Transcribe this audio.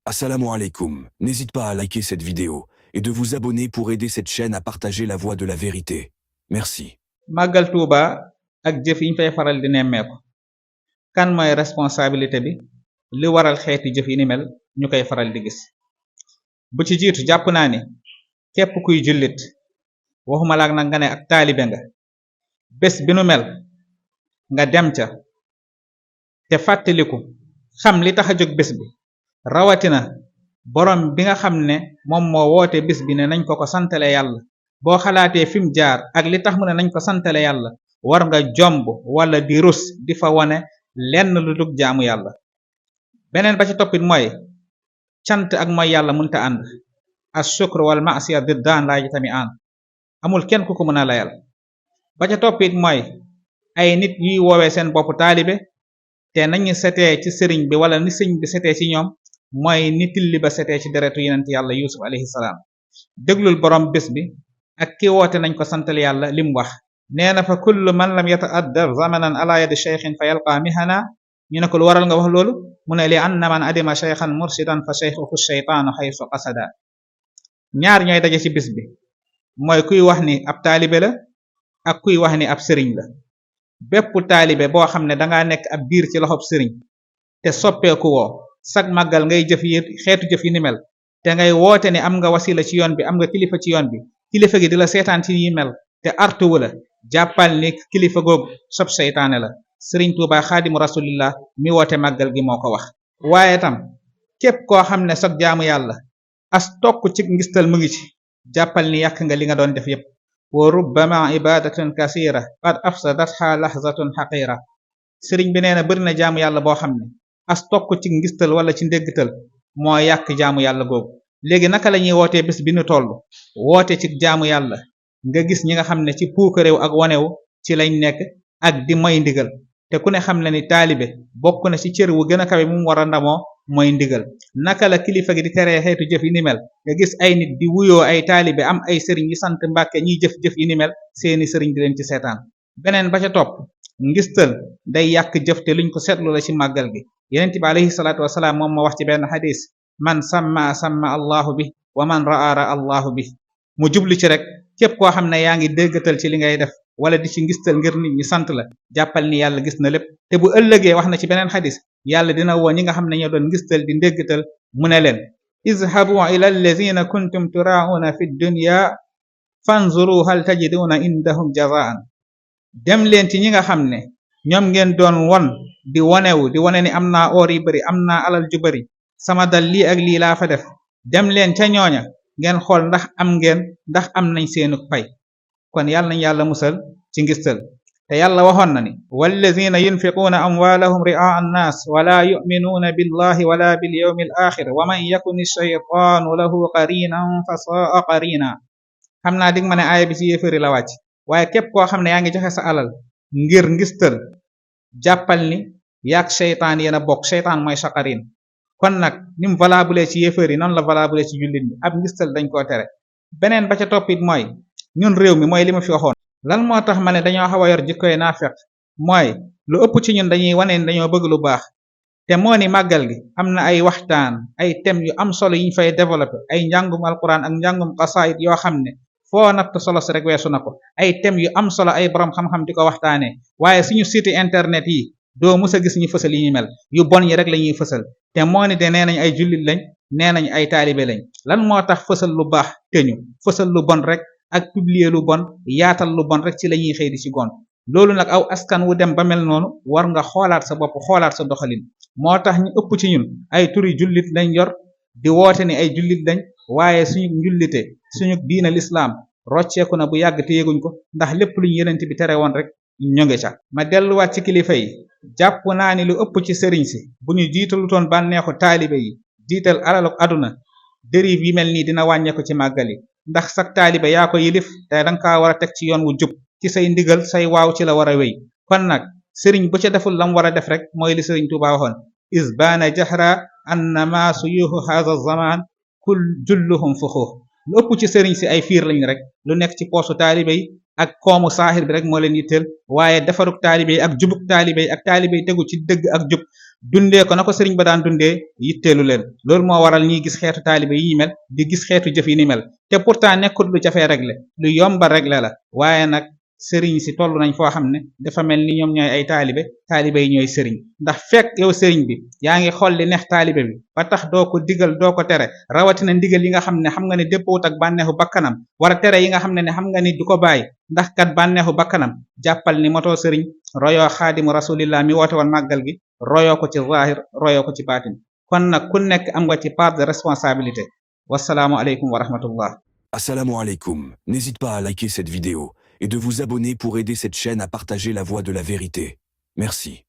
Assalamu alaikum. N'hésite pas à liker cette vidéo et de vous abonner pour aider cette chaîne à partager la voie de la vérité. Merci. Magal Touba ak jëf yiñ fay faral di nemmeeku kan mooy responsabilité bi li waral xeeti jëf yi ni mel ñu koy faral di gis bu ci jiitu jàpp naa ni képp kuy jullit waxuma laak nag nga ne ak taalibe nga bés bi nu mel nga dem ca te fàttaliku xam li tax a jóg bés bi rawatina borom bi nga xam ne moom moo woote bés bi ne nañ ko santale yàlla boo xalaatee fi mu jaar ak li tax mu ne nañ ko santale yàlla war nga jomb wala di rus di fa wone lenn lu dug jaamu yàlla beneen ba ci toppit mooy cant ak mooy yàlla munta ànd as-shukr wal ma'siya diddaan laa yajtami'aan amul kenn ku ko mën a layal ba ca toppit mooy ay nit yuy woowee seen bopp taalibe te nañu setee ci sëriñ bi wala ni sëriñ bi setee ci ñoom mooy ni tilli ba setee ci deretu yonent yàlla yusuf alayhi salaam déglul borom bés bi ak ki woote nañ ko santal yàlla lim wax nee na fa kullu man lam yata'addab zamanan ala yadi shaykhin fa yalqa mihana ñu ne ko lu waral nga wax loolu mu ne li anna man adima shaykhan murshidan fa shaykhuhu shaytaanu haythu qasada ñaar ñooy daje ci bis bi mooy kuy wax ni ab taalibe la ak kuy wax ni ab sëriñ la bépp taalibe boo xam ne danga nekk ab biir ci loxob sëriñ te soppeeku woo sag màggal ngay jëf yi xeetu jëf yi ni mel te ngay woote ni am nga wasila ci yoon bi am nga kilifa ci yoon bi kilifa gi di la seetaan ci yi mel te artuwu la jàppal ni kilifa googu sob seytaane la sëriñ Tuuba xaadimu rasulillah mi woote màggal gi moo ko wax waaye tam képp koo xam ne sag jaamu yàlla as tokk ci ngistal mu ngi ci jàppal ni yàq nga li nga doon def yépp wa rubbama ibadatun kasira qad afsadatha lahzatun haqira sëriñ bi nee na bari na jaamu yàlla boo xam ne as tokk ci ngistal wala ci ndéggtal moo yàq jaamu yàlla googu léegi naka la ñuy wootee bés bi nu toll woote ci jaamu yàlla nga gis ñi nga xam ne ci puukaréew ak wonewu ci lañ nekk ak di moy ndigal te ku ne xam ne ni taalibe bokk na ci cër wu gën a kawe mu war a ndamoo mooy ndigal naka la kilifa gi di teree xeetu jëf yi ni mel nga gis ay nit di wuyoo ay taalibe am ay sëriñ yi sant Mbàkke ñiy jëf-jëf yi ni mel seeni sëriñ di leen ci seetaan beneen ba ca topp ngistal day yàq jëf te luñ ko seetlu la ci màggal gi yenent bi alayhi salaatu wasalaam moom moo wax ci benn xadis man samma samma allahu bi wa man ra'a allahu bi mu jublu ci rek képp koo xam ne yaa ngi déggatal ci li ngay def wala di ci ngistal ngir nit ñi sant la jàppal ni yàlla gis na lépp te bu ëllëgee wax na ci beneen xadis yàlla dina woo ñi nga xam ne ñoo doon ngistal di ndéggatal mu ne leen izhabu ila allazina kuntum turaa'una fi dunya fanzuru hal tajiduna indahum jazaan dem leen ci ñi nga xam ne ñoom ngeen doon won di wonewu di wone ni am naa oor yu bari am naa alal ju bari sama dal lii ak lii laa fa def dem leen ca ñooña ngeen xool ndax am nañ seenu pay kon yàlla nañ yàlla musal ci ngistal te yàlla waxoon na ni wallazina yunfiquuna amwaalahum ri'aa annaas wala yu'minuuna billahi wala bil yawmil aaxir wa man yakuni shaytaanu lahu qarinan fa saa qarina xam naa dig ma ne aaya bi ci yéefari la wàcc waaye képp koo xam ne yaa ngi joxe sa alal ngir ngistal jàppal ni yaak seytaan yéena bokk seytaan mooy sa qarin kon nag nim valable ci yéefar yi noonu la valable ci jullit ñi ab ngistal dañ koo tere beneen ba ca toppit mooy ñun réew mi mooy li ma fi waxoon lan moo tax ma ne dañoo xaw a yor jikkoy naafeq mooy lu ëpp ci ñun dañuy wane ni dañoo bëgg lu baax te moo ni màggal gi am na ay waxtaan ay thèmes yu am solo yiñ fay développé ay njàngum alquran ak njàngum xasaayit yoo xam ne foo natt solo si rek weesu na ko ay thèmes yu am solo ay borom xam-xam di ko waxtaanee waaye suñu site internet yi doo mus a gis ñu fësal yi ñu mel yu bon yi rek la ñuy fësal te moo ni de nee nañ ay jullit lañ nee nañ ay taalibe lañ lan moo tax fësal lu baax te ñu fësal lu bon rek ak publier lu bon yaatal lu bon rek ci la ñuy xëy di ci gon loolu nag aw askan wu dem ba mel noonu war nga xoolaat sa bopp xoolaat sa doxalin moo tax ñu ëpp ci ñun ay turi jullit lañ yor di woote ni ay jullit lañ waaye suñu njullite suñu diina lislaam rocceeku na bu yàgg te yéguñ ko ndax lépp luñu yenent bi tere woon rek ñonge ca ma delluwaat ci kilifa yi jàpp naa ni lu ëpp ci sëriñ si bu ñu jiitalutoon bànneexu taalibe yi jiital alaluk aduna dérive yi mel nii dina wàññeeku ci màggal yi ndax sak taalibe yaa ko yilif te danga kaa war a teg ci yoon wu jub ci say ndigal say waaw ci la war a wéy kon nag sëriñ bu ca deful lam war a def rek mooy li sëriñ Tuubaa waxoon isbaana jahra annama suyuhu hadha zaman kul julluhum fuxuux lu ëpp ci sëriñ si ay fiir lañ rek lu nekk ci poosu taalibe yi ak koomu saaxir bi rek moo leen yitteel waaye defaruk taalibe yi ak jubuk taalibe yi ak taalibe yi tegu ci dëgg ak jub dundee ko na ko sëriñ ba daan dundee yitteelu leen loolu moo waral ñiy gis xeetu taalibe yi mel di gis xeetu jëf yi ni mel te pourtant nekkut lu jafee régler lu yomba régler la waaye nag sëriñ si toll nañ foo xam ne dafa mel ni ñoom ñooy ay taalibe taalibe yi ñooy sëriñ ndax fekk yow sëriñ bi yaa ngi xool li neex taalibe bi ba tax doo ko digal doo ko tere rawatina ndigal yi nga xam ne xam nga ne dëppoowut ak bànneexu bakkanam wala tere yi nga xam ne xam nga ni du ko bàyyi ndax kat bànneexu bakkanam jàppal ni motoo sëriñ royoo xaadimu rasulillah mi woote woon màggal gi royoo ko ci zahir royoo ko ci baatin kon nag ku nekk am nga ci part de responsabilité wasalaamu aleykum wa rahmatullah. Assalamu alaikum. N'hésite pas à liker cette vidéo et de vous abonner pour aider cette chaîne à partager la voix de la vérité. Merci.